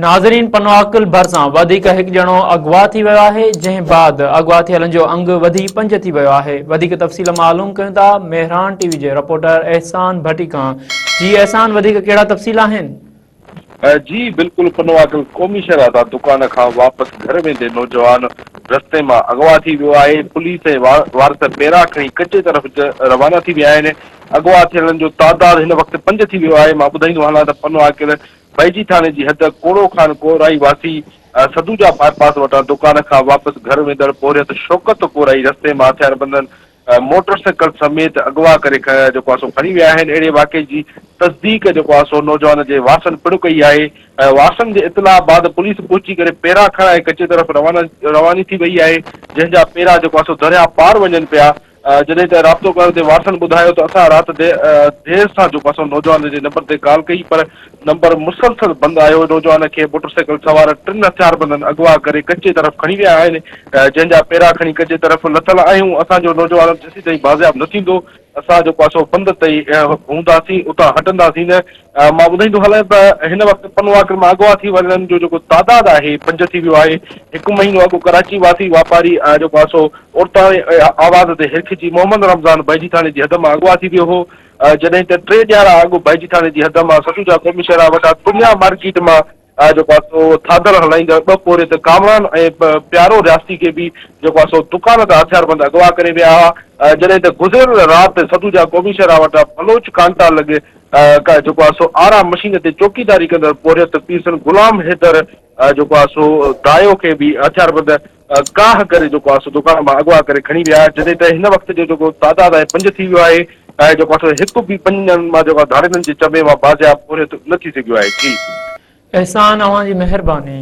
ناظرين پنوعاقل ڀرسان وڌيڪ هڪ ڄڻو اغوا ٿي ويو آهي جنهن بعد اغوا ٿيلن جو انگ وڌي پنج ٿي ويو آهي وڌيڪ تفصيل معلوم ڪيون ٿا مهراڻ ٽي وي جي رپورٽر احسان ڀٽي کان جي احسان وڌيڪ ڪهڙا تفصيل آهن. جي بلڪل پنوعاقل قومي شهرا تان دڪان کان واپس گهر ويندي نوجوان رستي مان اغوا ٿي ويو آهي پوليس ۽ وارث پيرا کڻي ڪچي طرف روانا ٿي ويا آهن اغوا ٿيلن جو تعداد هن وقت پنج ٿي ويو آهي مان ٻڌائيندو هلان ته پنوعاقل بئجي ٿاڻي جي حد ڪوڙو خان ڪورائي واسي سدوجا باء پاس وٽان دڪان کان واپس گهر ويندڙ پورهيت شوڪت ڪورائي رستي مان هٿياربندن موٽر سائيڪل سميت اغوا ڪري جيڪو آهي سو کڻي ويا آهن اهڙي واقعي جي تصديق جيڪو آهي سو نوجوان جي وارثن پڻ ڪئي آهي وارثن جي اطلاع بعد پوليس پهچي ڪري پيرا کڻائي ڪچي طرف روانا رواني ٿي وئي آهي جنهن جا پيرا جيڪو آهي سو درياء پار وڃن پيا جڏهن ته رابطو ڪرڻ تي وارثن ٻڌايو ته اسان رات دير سان جو پاسو نوجوان جي نمبر تي ڪال ڪئي پر نمبر مسلسل بند آيو، نوجوان کي موٽرسائيڪل سوار ٽن هٿياربندن اغوا ڪري ڪچي طرف کڻي ويا آهن، جنهن جا پيرا کڻي ڪچي طرف لٿل آهيون، اسان جو نوجوان جيسيتائين بازياب نه ٿيندو اسان جو پاسو بند تي ئي هونداسين اتان هٽنداسين نه. مان ٻڌائيندو هلان ته هن وقت پنوعاقل مان اغوا ٿي ويلن جو جيڪو تعداد آهي پنج ٿي ويو آهي، هڪ مهينو اڳ ڪراچي واسي واپاري جيڪو آهي سو عورتاڻي آواز تي هرکجي محمد رمضان بائجي ٿاڻي جي حد مان اغوا ٿي ويو هو، جڏهن ته ٽي ڏهاڙا اڳ بائجي ٿاڻي جي حد مان سٽوجا قومي شاهراهه وٽان دنيا مارڪيٽ مان جيڪو آهي سو ٿاڌل هلائيندڙ ٻه پورهيت ڪامران ۽ پيارو رياستي کي به جيڪو آهي سو دڪان تان هٿياربند اغوا ڪري ويا هئا، جڏهن ته گذريل رات سدوجا قومي شاهراهه وٽان بلوچ ڪانٽا لڳ جيڪو آهي سو آرا مشين تي چوڪيداري ڪندڙ پورهيت پيرسن غلام حيدر جيڪو آهي سو دايو کي به هٿياربند ڪاهه ڪري جيڪو آهي سو دڪان مان اغوا ڪري کڻي ويا، جڏهن ته هن وقت جو جيڪو تعداد آهي پنج ٿي ويو آهي ۽ جيڪو آهي سو هڪ به پنج ڄڻن مان جيڪو آهي ڌاڙيلن جي چنبي مان بازياب پورهيت نه ٿي سگهيو آهي. جي. احسان اوهان جي مهرباني.